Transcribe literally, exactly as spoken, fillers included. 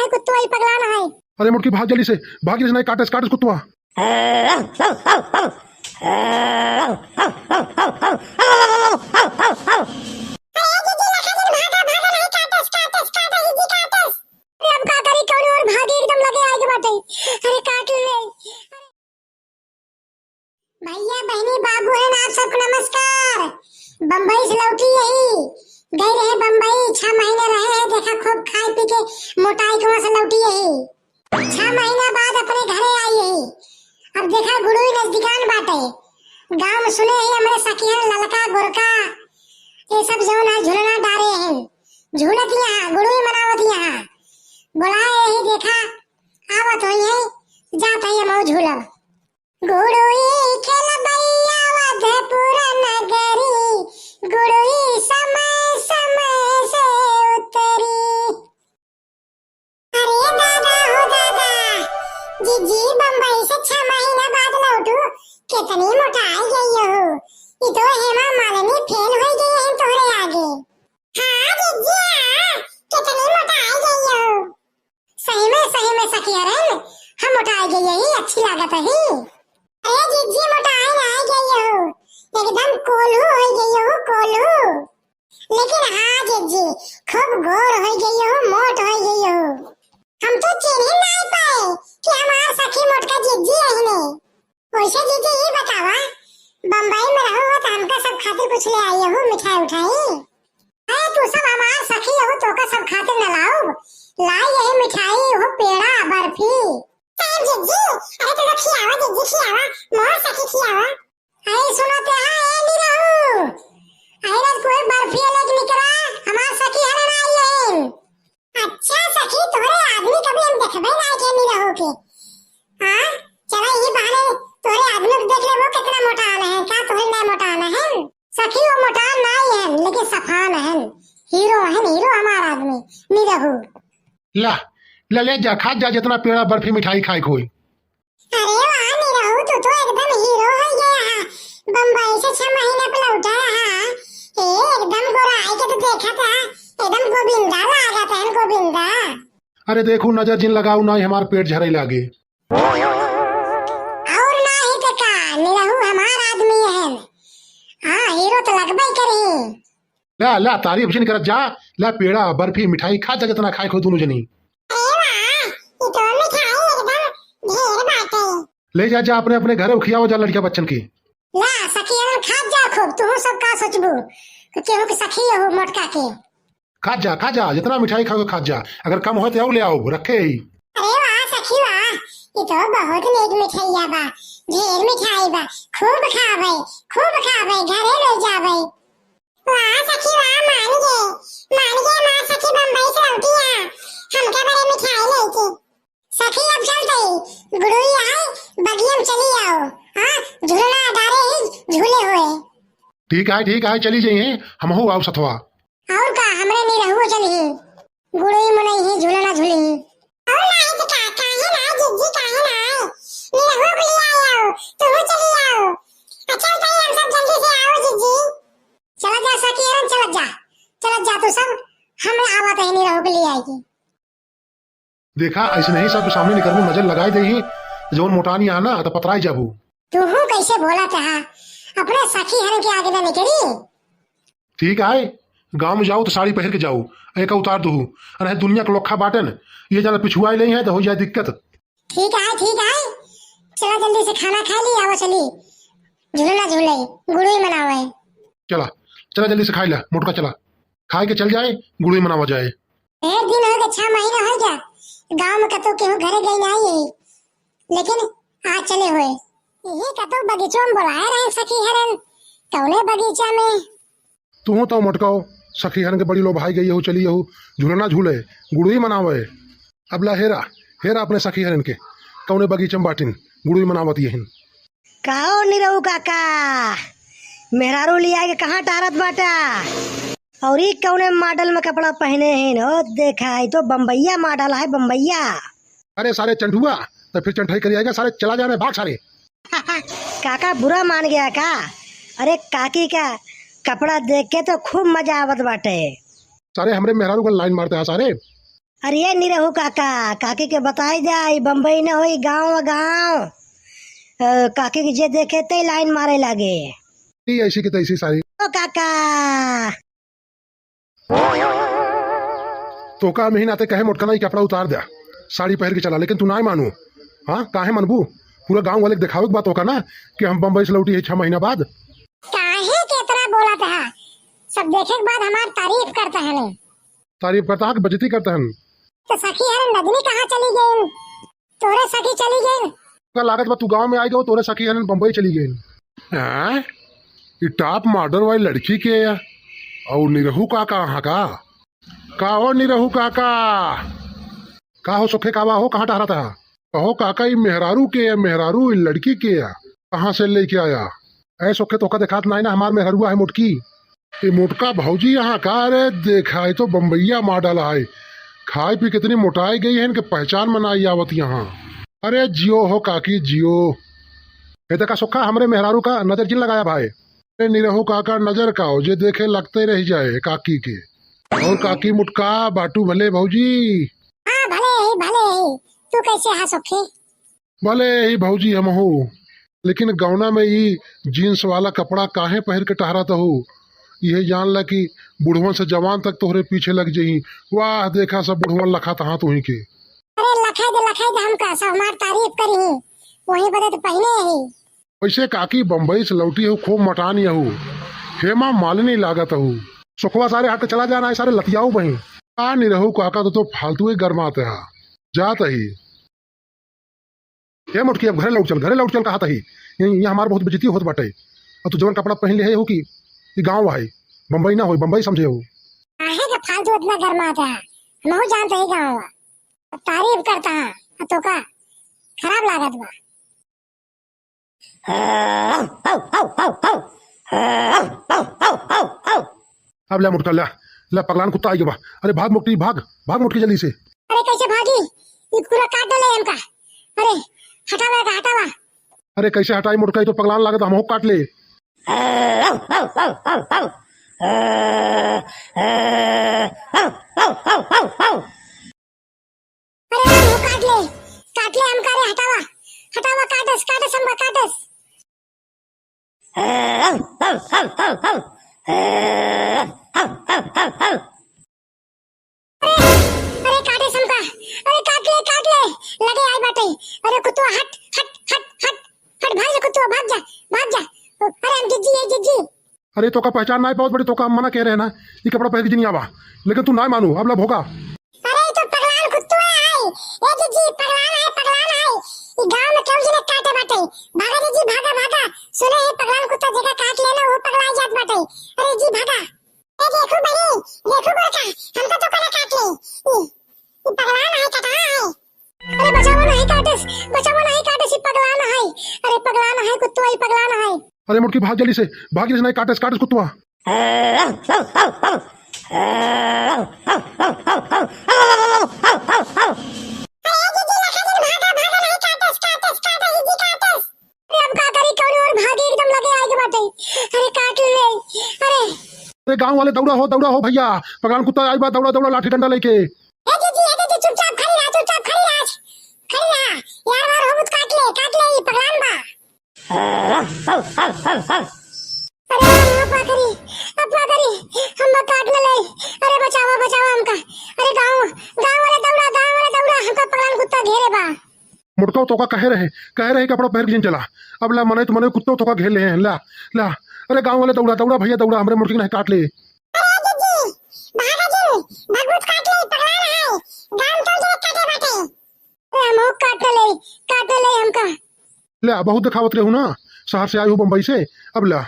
है कुत्तो, ई पगला ना है। अरे मोटकी, भाग जल्दी से, भाग जल्दी से, नहीं काटस, काटस कुत्तवा। अरे जीजी, लखा जन भागा, भागा, नहीं काटस, काटस, काटस, जीजी काटस। अरे अब का करी, कौन और भागे, एकदम लगे आए के बाटे। अरे काट ले। भैया, बहिनी, बाबू हन, आप सबको नमस्कार। बम्बई से लौटी यही, गई रहे बम्बई, छह महीने रहे हैं, देखा खूब खाए पी के मोटाई के वहाँ से लौटी यही। छह महीना बाद अपने घरे आई यही। अब देखा गुड़ुई नजदीकान बाटे, गाँव में सुने ही हमरे सखियन ललका गोरका ये सब जौन है झुलना डारे हैं, झूलत यहाँ गुड़ुई मनावत यहाँ। बोलाए यही देखा आवत होई है, जात है हमहू झूलब। गुड़ुई खेलबैया वधपुर नगरी, गुड़ुई समय समय से उतरी। अरे दादा हो दादा, जीजी बम्बई से छह महीना बाद लौटू, कितनी मोटाई गई हो। ई तो हेमा मालिनी फेल हो गई है तोहरे आगे। हाँ जीजी हाँ, कितनी मोटाई गई हो। सही में, सही में सखी हरन, हम मोटाई गई यही, अच्छी लागत ही। अरे जीजी मोटाई ना गई हो, एकदम कोल्हू हो गई हो, कोल्हू। लेकिन हाँ जीजी, खूब गोर हो गई हो, मोट हो गई हो। हम तो चिन्ह नहीं पाए कि हमार सखी मोटका जीजी है ने। वैसे जीजी, ई बतावा, बम्बई में रहो हो तो हमका सब खातिर कुछ ले आई हो, मिठाई उठाई? अरे तू सब हमार सखी हो, तोका सब खातिर न लाऊब? लाई यही मिठाई हो, पेड़ा, बर्फी। साहब जीजी, अरे तू लोग खियावा जीजी, खियावा, मोर सखी खियावा। अरे सुनो ते हाँ, ए निरहू, अरे रात कोई बर्फी लेके निकला, हमार सखी हरे ना आई है। अच्छा सखी, तोहरे आदमी कभी हम देखबे ना के निरहू के। हाँ, चला यही बहाने तोहरे आदमी को देख लेबो, कितना मोटा आना है, का तोहरे ना मोटा आना है? सखी, वो मोटा ना है, लेकिन सफान है, हीरो है, हीरो हमारा आदमी, निरहू। ला, ला ले जा, खा जा, जितना पेड़ा बर्फी मिठाई खाए खोई। अरे वाह निरहू, तू तो एकदम हीरो हो गया है। बम्बई से छह महीने पे लौटा रहा, ए, एकदम गोरा आई के तो देखा था, एकदम गोविंदा लागत है, गोविंदा। अरे देखू, नजर जिन लगाऊ, ना ही हमार पेट झरे लागे। और ना ही तो का, निरहू हमार आदमी है। हाँ, हीरो तो लगबे करी। ला, ला, तारीफ जिन करत जा, ला पेड़ा, बर्फी, मिठाई खा जा, जितना खाए खो दोनों जनी। अरे वाह, ई तो मिठाई एकदम ढेर बाटे। ले जा, जा, अपने, अपने घरे खियाओ जा लड़किया बच्चन की। ला, सखियन खात जा खूब, तू सब का सोचबू कि केहू के सखी हो मोटका के। खात जा, खा जा, जितना मिठाई खाओगे खात जा, अगर कम होए तो और ले आओ, रखे ही। अरे वाह सखी वाह, ई तो बहुत नीक मिठाइया बा, ढेर मिठाई बा, खूब खाबे, खूब खाबे, घरे ले जाबे। वाह सखी वाह, मान गे, मान गे हमार सखी बम्बई से लौटी आ, हमका बड़े मिठाई लेके। सखी अब चल गई, गुड़ुई आए, बगिया में चली आओ, हाँ, झूलना डारे ही झूले हुए। ठीक है, ठीक है, चली जाइए, हमहू आओ सथवा। और का, हमरे निरहुओ चली ही, गुड़ुई मनई ही, झूलना झूली ही। और ना है तो का, काहे ना, जिज्जी, काहे ना? निरहुओ को ले आओ, तुम चली आओ। अच्छा, बताइए, हम सब जल्दी से आओ, जिज्जी। चला जा सखी हरन, चला जा, चला जा तू सब, हम आवत है निरहू के ले आएगी। देखा, ऐसे नहीं सब सामने निकलबू, नजर लगाए देही, जौन मोटानी आना, तो पतराई जाबू। तू हूँ कैसे बोला कहा, अपने सखी हरन के आगे ना निकली। ठीक आए, गाँव में जाऊ तो साड़ी पहिर के जाऊ, एका उतार दूहू, अरे दुनिया के लोखा बाटन, ये ज्यादा पिछुआई नहीं है तो हो जाए दिक्कत। ठीक है, ठीक है, चला जल्दी से खाना खा ली, आओ चली, झूलना झूले, गुड़ुई मनावे। चला, चला जल्दी से खाई ला, मोटका चला, खाए के चल जाए, गुड़ुई मनावा जाए। ढेर दिन हो गए, छह महीना हो गया, गाँव में कतो केहू घरे गई नहीं है, लेकिन आज चले हुए। यही कतो बगीचों में बुलाए रहे सखी हरन, कौने बगीचा में? तुहूँ तो मटकाओ, सखी हरन के बड़ी लो भाई गई हो, चली हो, झूलना झूले, गुड़ुई मनावे। अब ला हेरा, हेरा अपने सखी हरन के, कौने बगीचे में बाटिन, गुड़ुई मनावत यहिन। काओ निरहू काका, मेहरारू लिया के कहाँ टहरत बाटा? और ई कौने मॉडल में कपड़ा पहने हैं? ओ देखा, ई तो बम्बैया मॉडल है, बम्बैया। अरे सारे चंठुआ, तो फिर चंठाई करी आएगा, सारे चला जाने, भाग सारे। काका बुरा मान गया का? अरे काकी का कपड़ा देख के तो खूब मजा आवत बाटे। सारे हमरे मेहरारू का लाइन मारते हैं सारे। अरे निरहू काका, काकी के बताई जा, ई बम्बई न होई, गाँव, गाँव। अ, काकी के जे देखे ते लाइन मारे लागे। ई ऐसी की तैसी सारी। ओ काका। तोका हम ही नाते कहे मोटका ना ई कपड़ा उतार द्या, साड़ी पहिर के चला, लेकिन तू नाय मानू। हाँ, काहे मनबू? पूरा गाँव वाले के देखावे के बा तोका ना कि हम बम्बई से लौटी है छह महीना बाद। काहे के इतना बोलत है? सब देखे के बाद हमार तारीफ करत है। तारीफ करत है कि बेइज्जती करत है? तो सखी हरे नदनी कहाँ चली गई? तोरे सखी चली गई। का लागत बा तू गाँव में आई गयो, तोरे सखी हरे बम्बई चली गई। हाँ? ई top model वाली लड़की के या? और निरहू काका हाँ का? का हो निरहू काका? का हो सोखे कावा हो, कहाँ टहरत है? कहो काका, ई मेहरारू के या? मेहरारू ई लड़की के या? कहाँ से लेके आया? ऐ सोखे तोका देखात नाई ना, हमार मेहरुआ है मोटकी। ए मोटका भौजी यहाँ का? अरे देखा, ई तो बम्बईया model है। खाए पी कितनी मोटाई गई है, इनके पहचान में नाई आवत यहाँ। अरे जियो हो काकी, जियो। ए देखा सोखा, हमरे मेहरारू का नजर जिन लगाया भाई। ए निरहू काका, नजर का हो, जे देखे लगते रह जाए काकी के। और काकी मोटका, बाटू भले भौजी? हाँ, भले ही, भले ही। तू कैसे हा सोखे? भले ही भौजी हमहू, लेकिन गौना में ई jeans वाला कपड़ा काहे पहिर के टहरत हो? इहे जान ला कि बुढ़वन से जवान तक तोहरे पीछे लग जही। वाह, देखा सब बुढ़वन लखा तहाँ तुही के। अरे लखाई दे, लखाई दे, हमका सब हमार तारीफ करी ही, वही बदे तो पहिने ही। वैसे काकी बम्बई से लौटी हो, खूब मटान यहू, हेमा मालिनी लागत हो। सोखवा सारे हट के चला जाना है, सारे लतियाऊ बही। आ निरहू काका तो, तो फालतू ही गरमात है, जात ही। हे मोटकी, अब घरे लौट चल, घरे लौट चल, कहा तही। ये, ये हमार बहुत बेइज्जती होत बाटे। और तू जवन कपड़ा पहन ले है हो कि ई गाँव है, बम्बई ना होई, बम्बई समझे हो। काहे का फालतू इतना गरमात है? हमहू जानते ही गाँव है। तारीफ करता है, और तो का खराब लागत बा। अब ले मोटका, ले, ले पगलान कुत्ता आई गवा। अरे भाग मोटकी, भाग, भाग मोटकी जल्दी से। अरे कैसे भागी? ई पूरा काट डाले हमका। अरे हटावा का, हटावा। अरे कैसे हटाई मोटका, ई तो पगलान लागत, हमहू काट ले। अरे वो काट ले, काट ले हमका रे, हटावा, हटावा, काटस, काटस हमका, काटस। अरे, अरे काटस हमका, अरे काट ले, काट ले, लगे आई बाटे। अरे कुत्तवा हट, हट, हट, हट, हट, भाग जा कुत्तवा, भाग जा, भाग जा। अरे हम जिज्जी है, जिज्जी। अरे तोका पहचान नाई पावत बड़ी, तोका हम मना कह रहे ना, ई कपड़ा पहन के जिन आवा, लेकिन तू नाई मानू, अब ला भोगा। अरे ई तो पगलान कुत्तवा है, ए जिज्जी पगलान है, पगलान है, ई गांव में केहू जने काटे बाटे, भागा जिज्जी भागा, भागा, सुने है पगलान कुत्ता जेका काट लेना वो पगला जात बाटे, अरे जी भागा। ए देखो बड़ी, देखो गोरका, हमका तो कला काट ले, ई, ई पगलान है, कटा है। अरे बचावा नहीं काटस, बचावा नहीं काटस, ई पगलान है। अरे पगलान है कुत्तवा, ई पगलान है। अरे मोटकी भाग जल्दी से, भाग जल्दी से, नहीं काटस, काटस कुत्तवा। अरे जीजी, लखा जन भागा, भागा नहीं काटस, काटस, काटस, जीजी काटस। अरे अब का करी, कौन और भागी, एकदम लगे आए के बाटे। अरे काट ले, अरे। अरे गांव वाले दौड़ा हो, दौड़ा हो भैया, पगलान कुत्ता आई बा, दौड़ा, दौड़ा लाठी डंडा लेके। ए जीजी, ए जीजी, चुपचाप खड़ी रहा, चुपचाप खड़ी रहा, खड़ी रहा। यार वार हो मत, काट ले, काट ले, ई पगलान बा। अरे अम्मा पाकरी, अम्मा पाकरी, हम काट ले ले। अरे बचावा, बचावा हमका। अरे गांव, गांव वाले दौड़ा, गांव वाले दौड़ा, हमका पगलान कुत्ता घेरे बा। मोटका तोका कहे रहे, कहे रहे कपड़ा पहन के जिन चला। अब ला मने तो मने कुत्ता तोका घेर ले हैं, ला, ला। अरे गांव वाले दौड़ा, दौड़ा भैया दौड़ा, हमरे मोटकी नहीं काट ले। अरे जीजी, भागा जिन, भगवत काट ले, पगलान है, गांव तो जरे काटे बाटे। अरे हमहू काट ले, काट ले हमका। ले, बहुत दिखावत रहू ना, शहर से आई हूँ बम्बई से, अब ला।